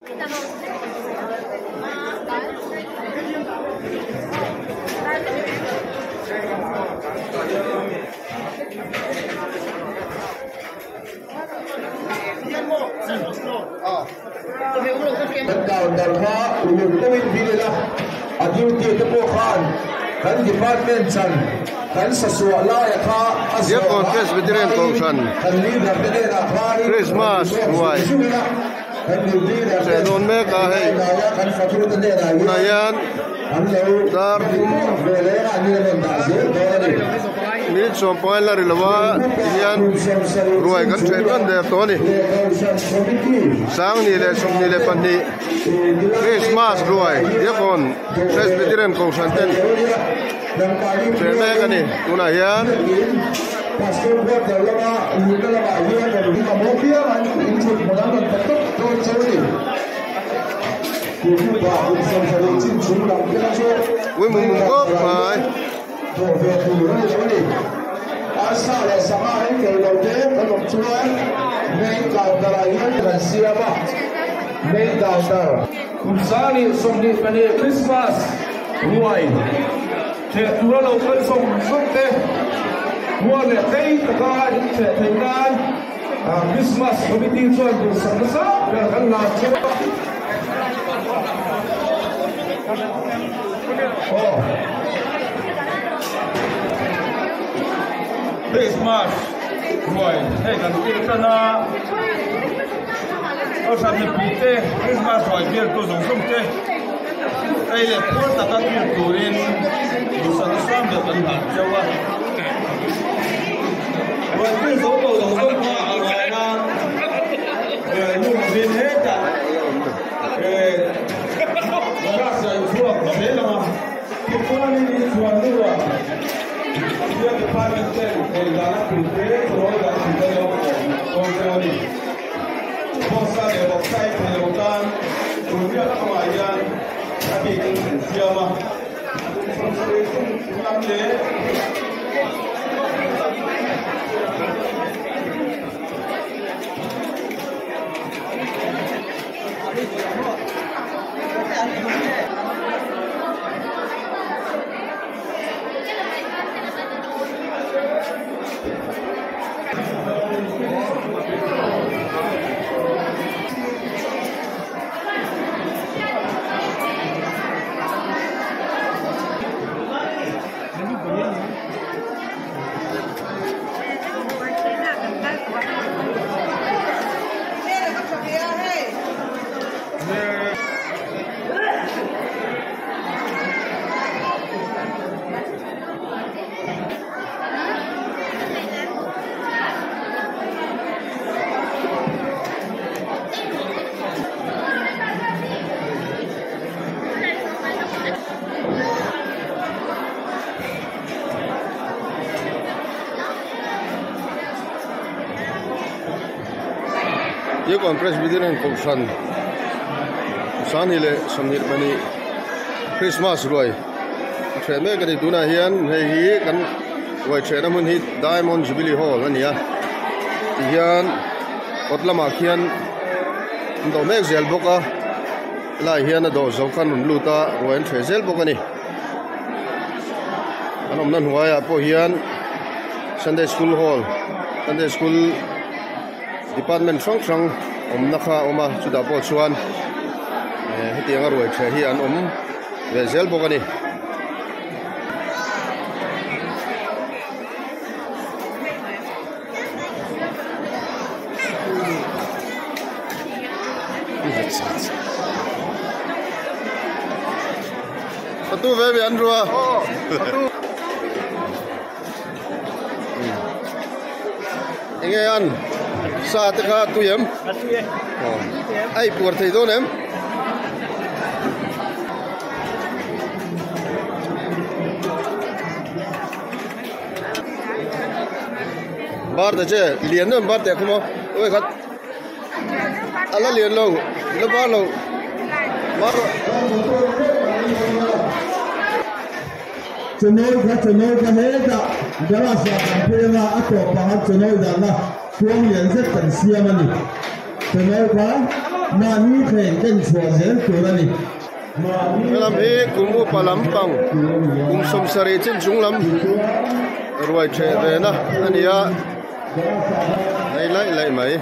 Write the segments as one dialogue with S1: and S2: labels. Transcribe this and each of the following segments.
S1: Kan counter kha uluk deuhin vil ila, a duty te pawh khan kan department chan kan sasuah laia kha a
S2: Diakkawn
S1: zawhah
S2: Presbyterian
S1: hmain
S2: Kohhran
S1: kan leader te hnenah khanin
S2: Christmas
S1: rawn inzawm
S2: ruai
S1: zung zung ila, kan duty leader
S2: hreh
S1: ten
S2: dawn mek a hei
S1: hnaia kan fatu te hnenah
S2: tunah
S1: hian
S2: hian
S1: an lo
S2: dar thum
S1: report ve leh a, an in rawn dah zel dawn a ni.
S2: Minute sawmpangai la ri lo a tihian ruai kan ṭhen tan der tawh a ni. Sangni leh 22 Christmas ruai Diakkawn Presbyterian Kohhran ten ṭhen mek a ni tunah hian. Ui mum mum khawp mai.
S1: Thawh ve tur a ni lo a ni. Arsa leh sangha hi tel lo te kan awm chuan main counter ah hian kan siam a, main counter.
S3: Kum 2024 Christmas ruai theh tura lo kal zawng zawng te huan leh tlei taka in theh theih nan Christmas Committee chuan duhsak nasa ber kan la chu a. Aw.
S4: Christmas ruai hei kan kil tan a, Kohhran mipui te Christmas ruai bialtu zawng zawng te ei leh phur taka kil turin duhsakna sang ber kan hlan cheu a. Ruai kil zo lo zawng zawng kha a ruai nan lung zin hetah Garage ah inchhuak zel ang a, tichuanin inchhuan hnuah India Department ten ei dan a pui te, chawi dan pui te lo awm dawn cheu a ni. Bawngsa leh vawksa ei thei lo tan Tunriat kawngah hian a bikin an siam a, kum 70 chung lam leh
S2: Diakkawn Presbyterian Kohhran 2022 Christmas ruai a ṭheh mek a ni. Tunah hian hei hi kan ruai ṭhehna hmun hi Diamond Jubilee Hall a ni a tihian kawt lamah khian an dawh mek zel bawk a helaiah hian a dawh zo khan rawn lut a ruai an ṭheh zel bawk a ni. An awmna hnuaiah pawh hian Sunday School Hall Sunday School Department hrang hrang awmna kha a awm a chutah pawh chuan eh hetianga ruai ṭheh hi an awm ve zel bawk a ni. Patu ve mi an rua. Enge an sa te kha tui em? Ai puar thei dawn em? Bar te che lian em bar te khumo oi khat ala lian lo la bar lo bar
S1: Chawnawi kha chawnawi kha hetah garage ah kan phei anga a tawpah khan chawnawi dahna kuang lian zet kan siam a ni. Chawnawi kha. Mahni thleng ken chhuah zel tur a ni.
S2: Helam hi kum upa lampang kum sawmsarih chin chung lam ruai theh ve na a ni a hei laih laih mai.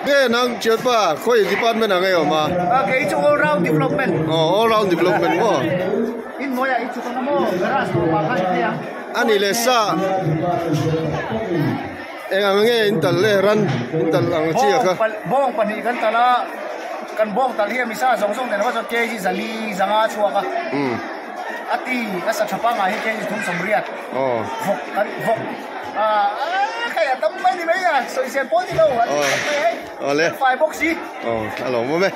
S2: Nge nang Chiatpa khawi department ah nge awm a?
S5: Kei chu all round development.
S2: Aw all round development maw?
S5: In hnuaiah i chhuk ang a maw garage tawpah khan i phei ang.
S2: A ni leh sa. Eng ang nge in talh le ran in talh ang chi a kha.
S5: Bawng pahnih kan talh a, kan bawng talh hi a misa zawng zawng nen chuan kg zali zanga a chhuak a. A ti a sa tha pangngai hi kg thum sawmriat. Vawk kan vawk a hei a tam mai ni mai a sawisel pawh ni lo a ti tam mai hei. Kan fai bawk si.
S2: A lawm awm e.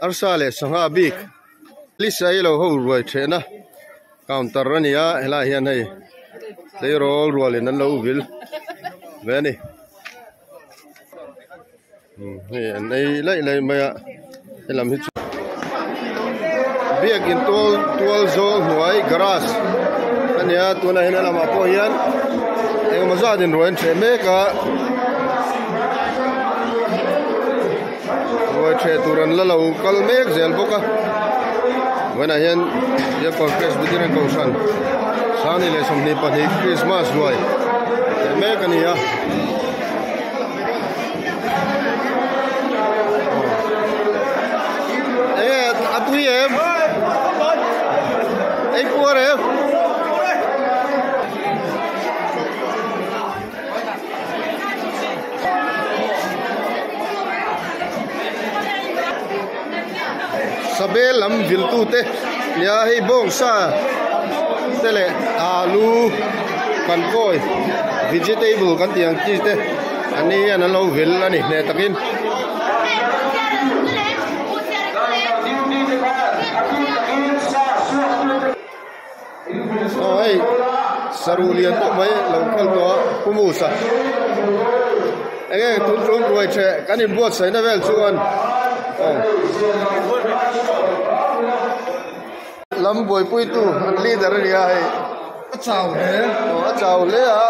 S2: Arsa leh sangha bik. Lisa hi lo ho ruai thehna. Counter a ni a helaiah hian hei tleirawl rualin an lo vil ve a ni hei an ei laih laih mai a helam hi chu biakin tual tual zawl hnuai garage a ni a tunah hian helamah pawh hian engemaw zat in ruai an hreh mek a ruai hreh tur an la lo kal mek zel bawk a vawiinah hian Biakkawn Presbyterian Kohhran Sangni leh 22 Christmas ruai hreh mek a ni a. Enge a tui em? Ei puar em? Sabe lam viltu te nia hei bawngsa te leh alu kan kawi vegetable kan tih ang chi te an ni hian an lo vil a ni hneh takin. Aw hei saruh lian pawh mai lo kal tawh a pu Musa enge tun tum ruai theh kan inbuatsaihna vel chuan aw lam buaipuitu an leader a nia hei
S3: a chau hle
S2: aw a chau hle a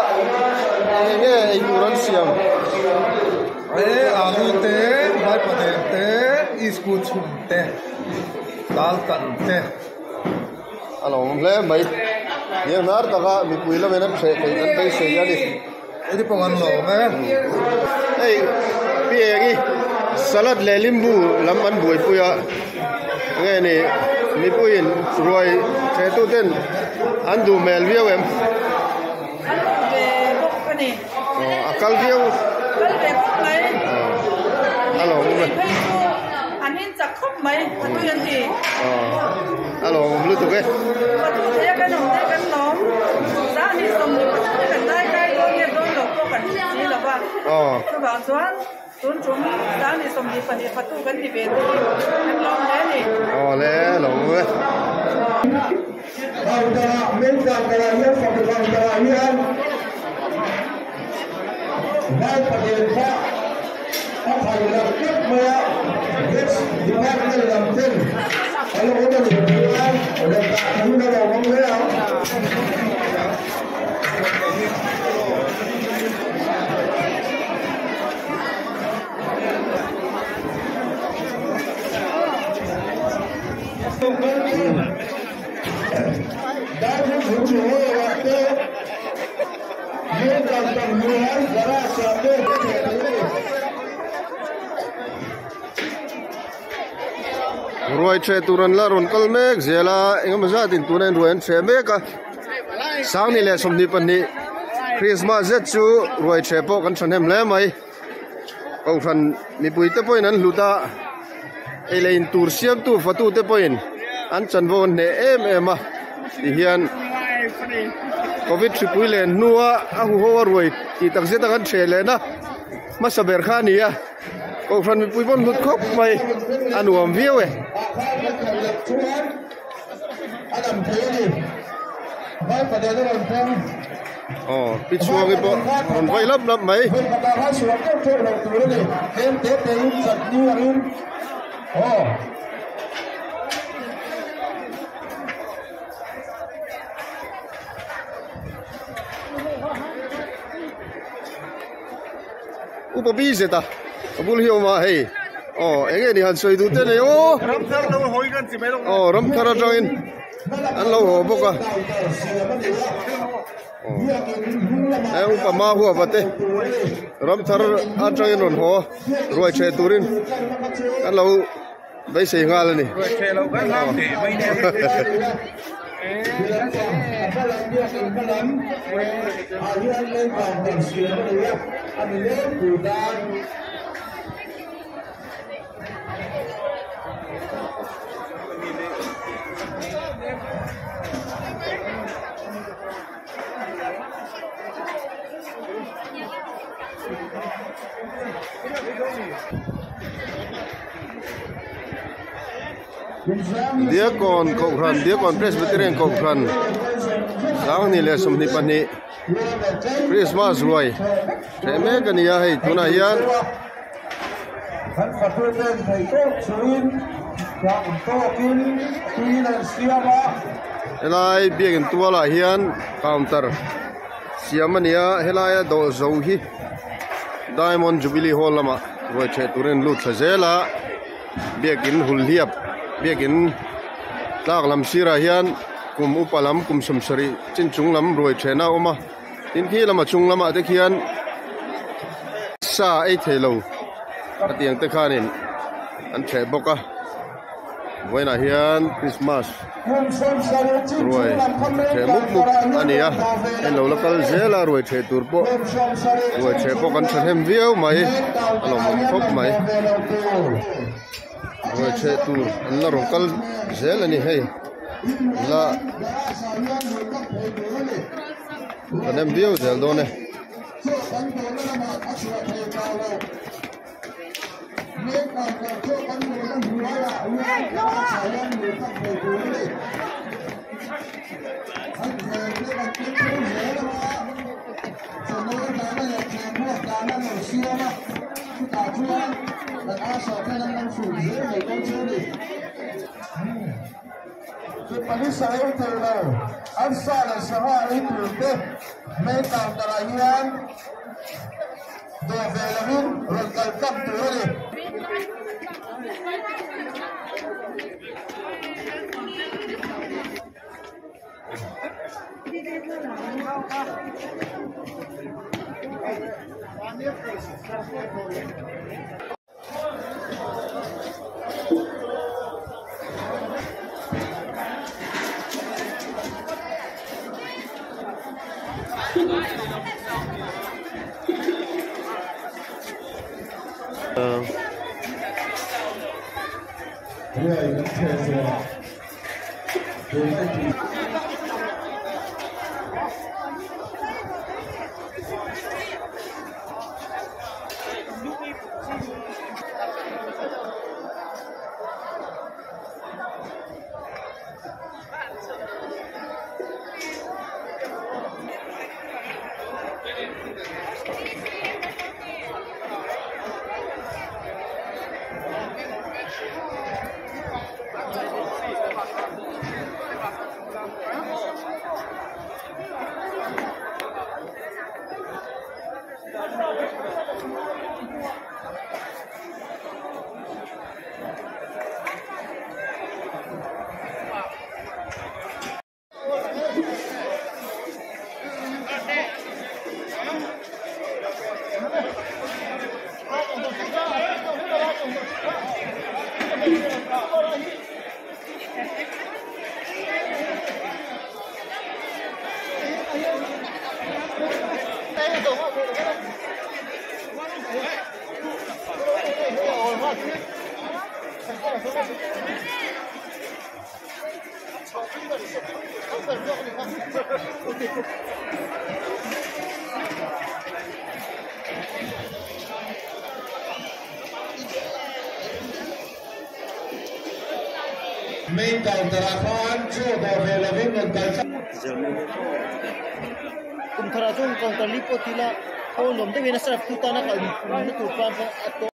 S2: enge eitur an siam
S3: e alu te vaipadeng te iskut chhum te dal kan te.
S2: A lo awm hle mai. Hniang hnar taka mipui lamin an hreh theih kan beisei a ni.
S3: Hei pawh an lo awm e.
S2: Hei pi eng i salad leh limbu lam an buaipui a nge ni mipuiin ruai thehtu ten an duh hmel viau em?
S6: An duh ve bawk a ni.
S2: Aw a kal viau.
S6: Kal ve khawp mai.
S2: Aw a lo awm e.
S6: Phei chu an in chak khawp mai a tui an ti.
S2: Aw a lo awm lutuk e.
S6: Patu thei a kan awm te kan lawm. Zah ni 20 te kan dai kai dawn nge dawn lo pawh kan hre si lo va.
S2: Aw.
S6: Chuvang chuan tun tum zah ni 22 patu kan ti ve te hi kan lawm hle a ni.
S2: Aw le a lo awm e.
S1: Counter-ah main counter-ah hian fapa counter-ah hian vai pahnih kha a phal lam tlat mai a, Vets department lam ten a lo awm a nih chuan rawn dah tha hun a lo awm hle ang.
S2: Ruai ṭheh tur an la rawn kal mek zel a engemaw zatin tuna in ruai an ṭheh mek a Sangni leh 22 Christmas zet chu ruai ṭheh pawh kan ṭhahnem hle mai Kohhran mipui te pawhin an hlut a ei leh in tur siamtu fatu te pawhin an chanvo an hneh em em a tihian covid hripui len hnua a huho a ruai tih tak zet a kan hreh leh na hmasa ber kha a ni a Kohhran mipui pawh an hlut khawp mai a nuam viau e. Aw pi chhuangi pawh rawn vawi lap lap mai. Upa bi zet a a bul hi a awm a hei aw eng nge ni han sawi duh te nei aw aw ramthar atangin an lo haw bawk a aw he upa hma huapa te ramthar atangin rawn haw ruai chhe turin an lo beisei nghal a ni. Diakkawn Kohhran Diakkawn Presbyterian Kohhran Sanghnih leh 22 Christmas ruai hreh mek a ni a hei tunah hian helai biakin tualah hian counter siam a ni a helaia dawh zo hi Diamond Jubilee Hall lamah ruai ṭheh turin lut thla zel a. Biakin Hulhliap biakin tlak lam sirah hian kum upa lam kum 70 chin chung lam ruai thehna a awm a tin khi lama chung lamah te khian sa ei thei lo a tiang te khanin an theh bawk a vawiinah hian Christmas ruai theh mup mup a ni a hei lo la kal zel a ruai theh tur pawh ruai theh pawh kan thahnem viau mai a lawmawm khawp mai ruai theh tur an la rawn kal zel a ni hei la thahnem viau zel dawn e.
S1: Dawh ve lovin rawn kal tlang tur a ni. Main counter ah khan chaw dawr ve lovin rawn kal tlat.
S5: Kum thar ah chuan counter li pawh ti ila khaw nuam deuhin a serve tu tana kal na tur plan pawh a tawp.